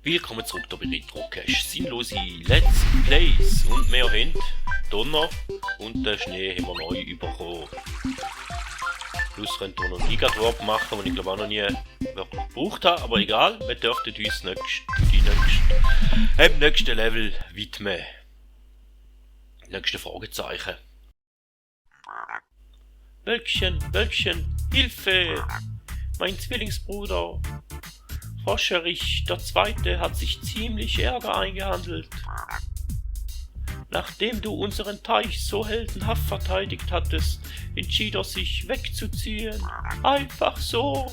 Willkommen zurück hier bei Retrocache. Sinnlose Let's Plays. Und wir haben Donner und den Schnee haben wir neu bekommen. Plus können wir noch einen Gigadrop machen, den ich glaube auch noch nie wirklich gebraucht habe. Aber egal, wir dürften uns dem nächsten Level widmen. Nächste Fragezeichen. Wölkchen, Hilfe! Mein Zwillingsbruder Foscherich II. Hat sich ziemlich Ärger eingehandelt. Nachdem du unseren Teich so heldenhaft verteidigt hattest, entschied er sich wegzuziehen. Einfach so.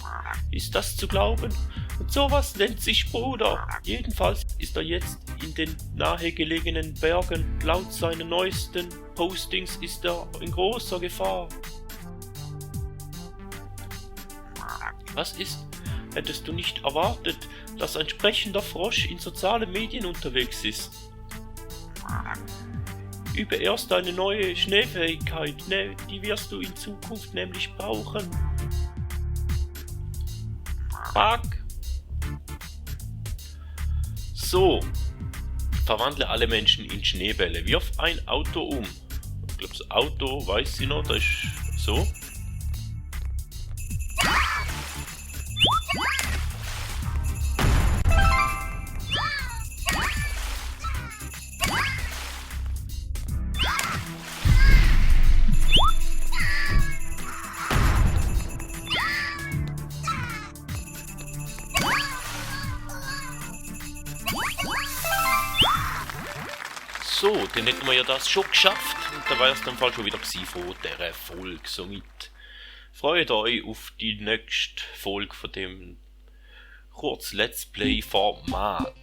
Ist das zu glauben? Und sowas nennt sich Bruder. Jedenfalls ist er jetzt in den nahegelegenen Bergen. Laut seinen neuesten Postings ist er in großer Gefahr. Was ist? Hättest du nicht erwartet, dass ein sprechender Frosch in sozialen Medien unterwegs ist? Übe erst deine neue Schneefähigkeit, die wirst du in Zukunft nämlich brauchen. Fuck. So, verwandle alle Menschen in Schneebälle, wirf ein Auto um. Ich glaube, das Auto, weiß ich noch, das ist so. So, dann hätten wir ja das schon geschafft und da war es dann Fall schon wieder von dieser Folge. Somit freut euch auf die nächste Folge von dem Kurz Let's Play Format.